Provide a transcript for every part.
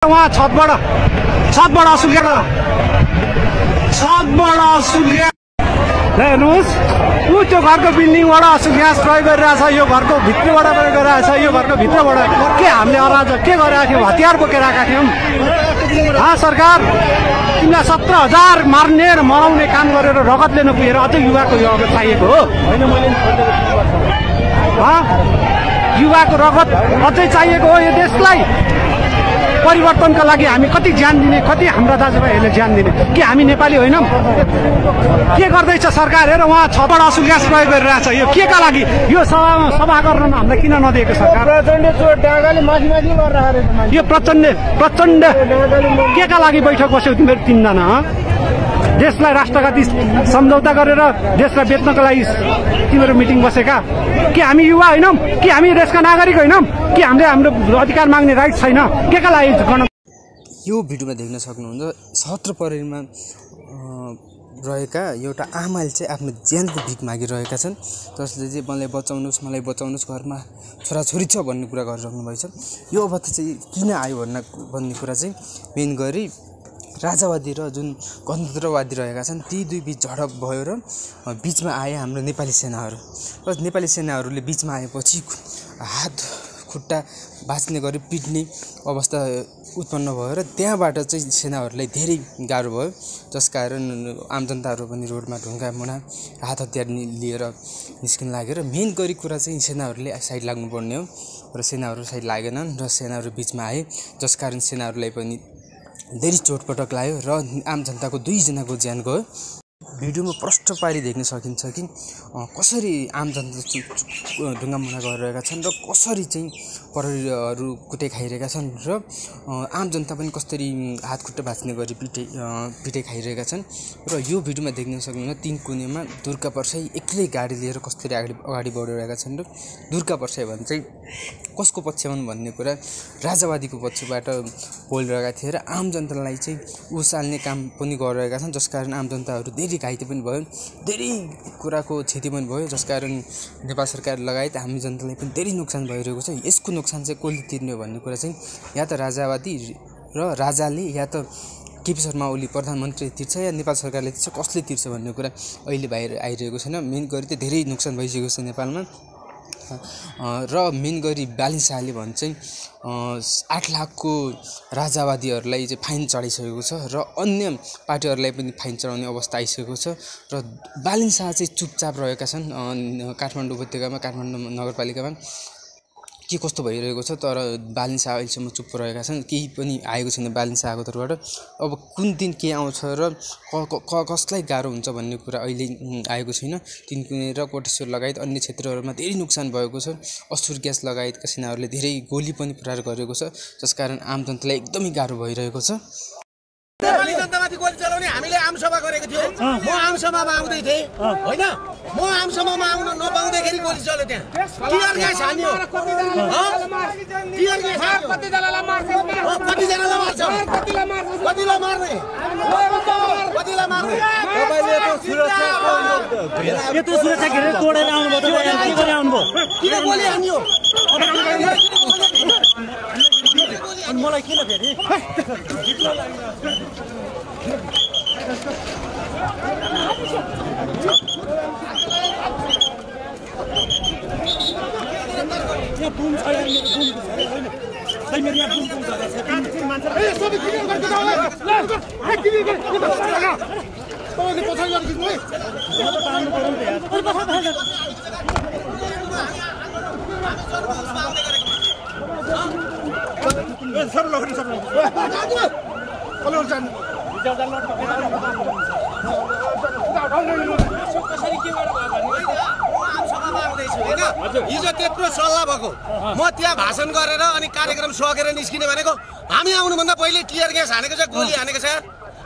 वहाँ छतबाट असुल्क्या हेर्नुहोस् ऊ त्यो घरको बिल्डिङबाट असु ग्यास प्रयोग गरिरहेछ। यो घरको भित्रबाट प्रयोग गरिरहेछ। यो घरको भित्रबाट के हामीले अराजक के गरिरहेको थियौँ? हतियार बोकेर आएका थियौँ। सरकार तिमीलाई 17,000 मार्ने र मराउने काम गरेर रगत लिन पुगेर अझै युवाको रगत चाहिएको हो? युवाको रगत अझै चाहिएको हो? यो देशलाई परिवर्तनका लागि हामी कति ज्यान दिने, कति हाम्रा दाजुभाइहरूले ज्यान दिने? के हामी नेपाली होइनौँ? के गर्दैछ सरकार? हेर वहाँ छतबाट असु ग्यास प्रयोग गरिरहेछ। यो के का लागि? यो सभा गर्न हामीलाई किन नदिएको सरकार? यो प्रचण्ड के का लागि बैठक बस्यौ तिमीहरू तीनजना? देशलाई राष्ट्रघाती सम्झौता गरेर देशलाई बेच्नको लागि तिमीहरू मिटिङ बसेका? के हामी युवा होइनौँ? कि हामी देशका नागरिक होइनौँ? कि हामीले हाम्रो अधिकार माग्ने राइट छैन? के का लागि गर्न? यो भिडियोमा देख्न सक्नुहुन्छ सत्र परेलमा रहेका एउटा आमाले चाहिँ आफ्नो ज्यानको भिख मागिरहेका छन्। जसले चाहिँ मलाई बचाउनुहोस् घरमा छोराछोरी छ भन्ने कुरा गरिराख्नु भएछ। यो अवस्था चाहिँ किन आयो भन्ने कुरा चाहिँ मेन गरी राजावादी र जुन गणतन्त्रवादी रहेका छन् ती दुई बीच झडप भयो र बीचमा आए हाम्रो नेपाली सेनाहरू। र नेपाली सेनाहरूले बीचमा आएपछि हात खुट्टा भाँच्ने गरी पिट्ने अवस्था उत्पन्न भयो र त्यहाँबाट चाहिँ सेनाहरूलाई धेरै गाह्रो भयो। जसकारण आम जनताहरू पनि रोडमा ढुङ्गा मुढा हात हतियार लिएर निस्किन लाग्यो। र मेन गरी कुरा चाहिँ सेनाहरूले साइड लाग्नुपर्ने हो र सेनाहरू साइड लागेनन् र सेनाहरू बीचमा आए। जसकारण सेनाहरूलाई पनि धेरै चोटपटक लाग्यो र आम जनताको 2 जनाको ज्यान गयो। भिडियोमा प्रष्ट पारी देख्न सकिन्छ कि कसरी आम जनता ढुङ्गामुढा गरिरहेका छन् र कसरी चाहिँ प्रहरीहरू कुटे खाइरहेका छन् र आम जनता पनि कसरी हात खुट्टा भाँच्ने गरी पिटे खाइरहेका छन्। र यो भिडियोमा देख्न सक्नुहुन्छ 3 कुनेमा दुर्गा परसाई एक्लै गाडी लिएर कसरी अगाडि बढिरहेका छन् र दुर्गा परसाई भने चाहिँ कसको पक्षमा भन्ने कुरा राजावादीको पक्षबाट बोलिरहेका थिए र आम जनतालाई चाहिँ उसाल्ने काम पनि गरिरहेका छन्। जसकारण आम जनताहरू धेरै घाइते पनि भयो, धेरै कुराको क्षति पनि भयो। जसकारण नेपाल सरकार लगायत हामी जनतालाई पनि धेरै नोक्सान भइरहेको छ। यसको नोक्सान चाहिँ कसले तिर्ने हो भन्ने कुरा चाहिँ या त राजावादी र राजाले या त केपी शर्मा ओली प्रधानमन्त्री तिर्छ या नेपाल सरकारले तिर्छ, कसले तिर्छ भन्ने कुरा अहिले बाहिर आइरहेको छैन। मेन गरी त धेरै नोक्सान भइसकेको छ नेपालमा। र मेन गरी बालिन शाहले भन्छ चाहिँ 8 लाखको राजावादीहरूलाई चाहिँ फाइन चढाइसकेको छ र अन्य पार्टीहरूलाई पनि फाइन चढाउने अवस्था आइसकेको छ। र बालिन शाह चाहिँ चुपचाप रहेका छन् काठमाडौँ उपत्यकामा, काठमाडौँ नगरपालिकामा के कस्तो भइरहेको छ। तर बालिन शाह अहिलेसम्म चुप रहेका छन्, केही पनि आएको छैन बालिन शाहको तर्फबाट। अब कुन दिन के आउँछ र कसलाई गाह्रो हुन्छ भन्ने कुरा अहिले आएको छैन। तिनकुने र कोटेश्वर लगायत अन्य क्षेत्रहरूमा धेरै नोक्सान भएको छ। असुर ग्यास लगायतका सेनाहरूले धेरै गोली पनि प्रहार गरेको छ। जसकारण आम जनतालाई एकदमै गाह्रो भइरहेको छ। नेपाली जनतामाथि गोली चलाउने हामीले आमसभा गरेको थियो। म आमसभामा आउँदै थिएँ होइन, म आमसभामा आउन नपाउँदाखेरि गोली चल्यो। त्यहाँ टियर ग्यास हान्यो। टियर ग्यास कतिजनालाई मार्छ, कतिलाई मार्ने, कतिलाई मार्ने। तपाईले त सुरक्षा घेरेर तोडेर आउनुभयो, तपाईले के गरे आउनुभयो? किन गोली हान्यो? मलाई किन फेरि यहाँ बुम छ, यहाँ मेरो बुम होइन, खै मेरो यहाँ बुम छ। ए सबै क्लियर गर्दै जाऊ ल, हे क्लियर गर, तपाईले पछाडि गर्दिनु है, म त तान्नु पर्यो नि त यार। अनि पछाडि ए सर लग्नु सक्नु कसले जान्नु विचार जान्नु कसरी के गरेर भयो भने म आमसभामा आउँदैछु होइन। हिजो त्यत्रो सल्लाह भएको, म त्यहाँ भाषण गरेर अनि कार्यक्रम सकेर निस्किने भनेको हामी आउनुभन्दा पहिले टियर ग्यास हानेको छ, गोली हानेको छ।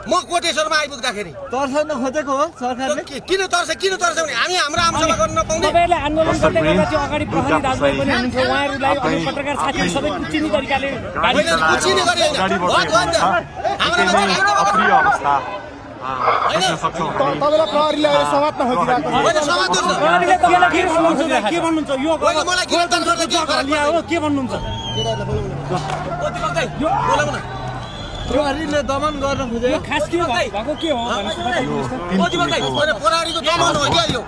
म कोटेश्वरमा आइपुग्दाखेरि तर्साउन खोजेको हो सरकारले। किन तर्छ भने हामी हाम्रो आमसभा गर्न नपाउने। तपाईहरुले आन्दोलन गर्दै गर्दा त्यो अगाडि प्रहरी दाजुभाइ पनि हुनुहुन्थ्यो, उहाँहरुलाई अनि पत्रकार साथीहरु सबै कुचिने तरिकाले कुचिने गरे हैन। अप्रिय अवस्था देख्न सक्छौं। तपाईलाई प्रहरीले समात्न खोजिरहेको होइन, समात्नु छ। प्रहरीले तपाईलाई के भन्नुहुन्छ? के भन्नुहुन्छ? यो मलाई गिरफ्तार गर्न के हो? के भन्नुहुन्छ? बोलाउन प्रहरीले दमन गर्न खोजे यो खास के भएको के हो प्रहरीको दमन हो क्या यो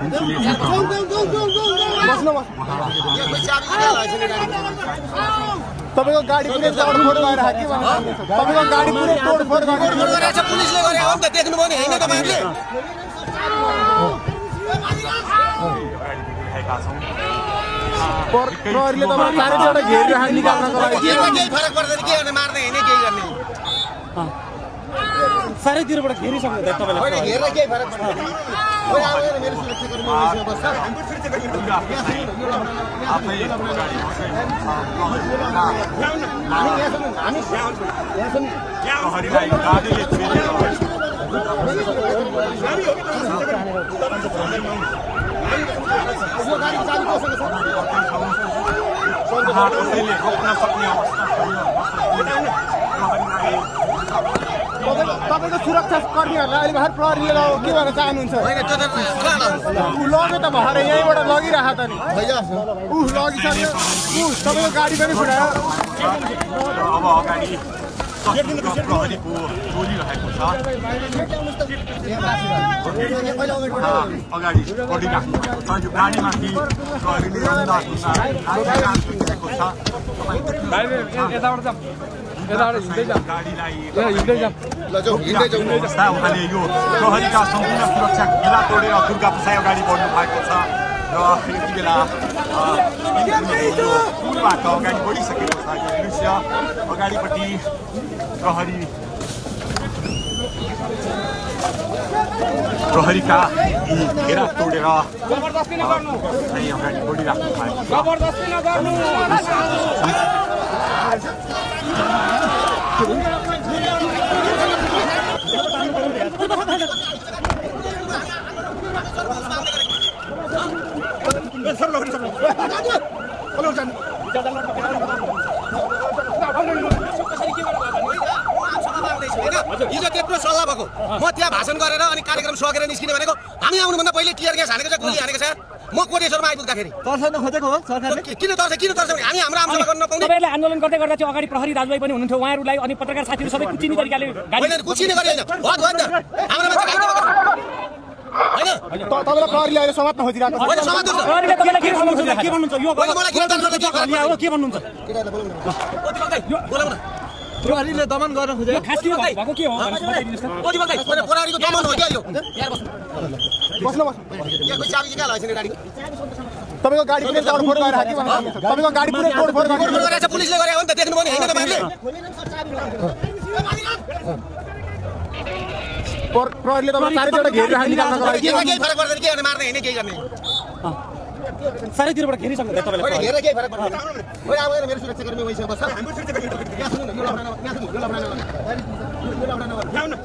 तपाईको गाडी पुरै तोडफोड गरेर के तपाईको गाडी पुरै तोडफोड गरेछ पुलिसले गरे हो नि त देख्नुभयो नि हैन तपाईहरुले प्रहरीले तपाईँ चारैवटा घेरेर निकाल्नको लागि केही फरक पर्दैन के गर्ने मार्दै हैन केही गर्ने चारैतिरबाट घेरिसक्नु हुँदैन तपाईलाई होइन घेरेर केही फरक पर्दैन ओइ आएर मेरो सुरक्षाकर्मी मान्छे बस्छ तपाईको सुरक्षा कर्मीहरूलाई अहिले भर्खर प्रहरीले के गर्न चाहनुहुन्छ होइन त्यो त लग्यो त भएर यहीँबाट लगिरहेको त नि लगिसक्यो तपाईँको गाडी पनि फुटायो अब अगाडि प्रहरीको टोली रहेको छ अगाडि बढिरहेको छ यो गाडीमाथि प्रहरीले उहाँले यो प्रहरीका सम्पूर्ण सुरक्षा घेरा तोडेर दुर्गा प्रसाई अगाडि बढ्नु भएको छ र यति बेला पुलबाट अगाडि बढिसकेको छ यो दृश्य अगाडिपट्टि प्रहरीका घेरा तोडेर अगाडि बढिराख्नु हिजो त्यत्रो सल्लाह भएको म त्यहाँ भाषण गरेर अनि कार्यक्रम सकेर निस्किने भनेको हामी आउनुभन्दा पहिले टियर ग्यास हानेको छ गोली हानेको छ म कोटेश्वरमा आइपुग्दाखेरि तर्साउन खोजेको हो सरकारले किन तर्छ हामी हाम्रो आमसभा गर्न नपाउने तपाईहरुले आन्दोलन गर्दै गर्दा चाहिँ अगाडि प्रहरी दाजुभाइ पनि हुनुहुन्थ्यो उहाँहरुलाई अनि पत्रकार साथीहरु सबै कुचिनी तरिकाले होइन कुचिने गरे होइन भद भद हाम्रो मान्छे हैन तपाईलाई प्रहरीले अहिले समात्न खोजिरहेको छ होइन समात्नु छ प्रहरीले तपाईलाई के भन्नुहुन्छ के भन्नुहुन्छ यो होइन मलाई गिरफ्तार गर्न के हो के भन्नुहुन्छ बोलाउन प्रहरीले दमन गर्न खोजे यो खास के भएको के हो प्रहरीको दमन हो क्या यो बस्नु यहाँ कोही चाबी निकाल हैन गाडी तपाईको गाडी पुरै तोडफोड गरेर के तपाईको गाडी पुरै तोडफोड गरेछ पुलिसले गरे हो नि त देख्नुभयो नि हैन तपाईहरुले प्रहरीले तपाईँ चारैवटा घेरेर निकाल्नको लागि केही फरक पर्दैन के गर्ने मार्दै हैन केही गर्ने चारैतिरबाट घेरिसक्नु हुँदैन तपाईलाई होइन घेरेर केही फरक पर्दैन ओइ आएर मेरो सुरक्षाकर्मी वैसे बस्छ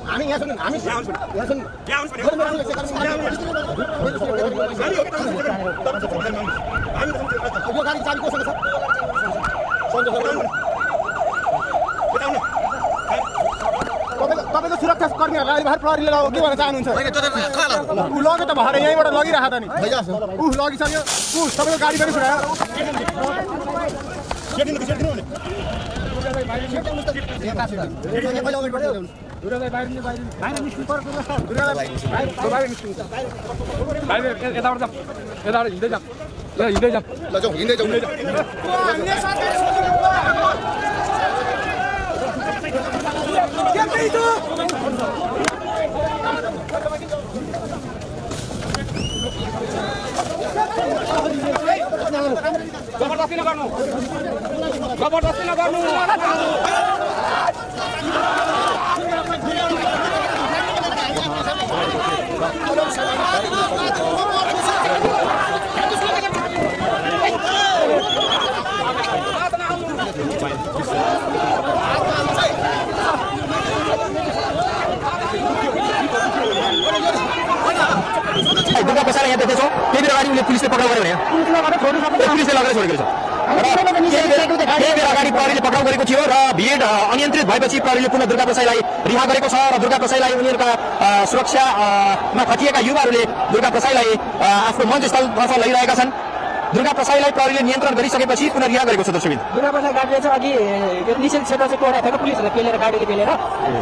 हामी यहाँ सुन्नु हामी यो गाडी चाबी कोसँग छ तपाईको सुरक्षा कर्मीहरूलाई अहिले भर्खर प्रहरीले के गर्न चाहनुहुन्छ होइन त्यो त लग्यो त भएर यहीँबाट लगिरहेको त नि लगिसक्यो तपाईँको गाडी पनि फुटायो हिँड्दै जाउँ जबरदस्ती नगर्नु दुर्गा प्रसाद यहाँ देख्दैछौँ त्यही बेला अगाडि उसले पुलिसले पक्राउ गर्यो भने पुलिसले लगेर छोडेको छ केही बेला अगाडि प्रहरीले पक्राउ गरेको थियो र भिड अनियन्त्रित भएपछि प्रहरीले पुनः दुर्गा प्रसाईलाई रिहा गरेको छ र दुर्गा प्रसाईलाई उनीहरूका सुरक्षामा खटिएका युवाहरूले दुर्गा प्रसाईलाई आफ्नो मञ्चस्थलतर्फ लैरहेका छन् दुर्गा प्रसाईलाई प्रहरीले नियन्त्रण गरिसकेपछि पुनः रिहा गरेको छ दर्शकबिन। दुर्गा प्रसाद गाडीले चाहिँ अघि निषेध क्षेत्र चाहिँ तोडेको थियो पुलिसहरूले पेलेर गाडीले पेलेर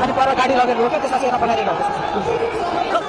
अनि पर गाडी लगेर रोक्यो त्यसपछि यता पठाइदिएको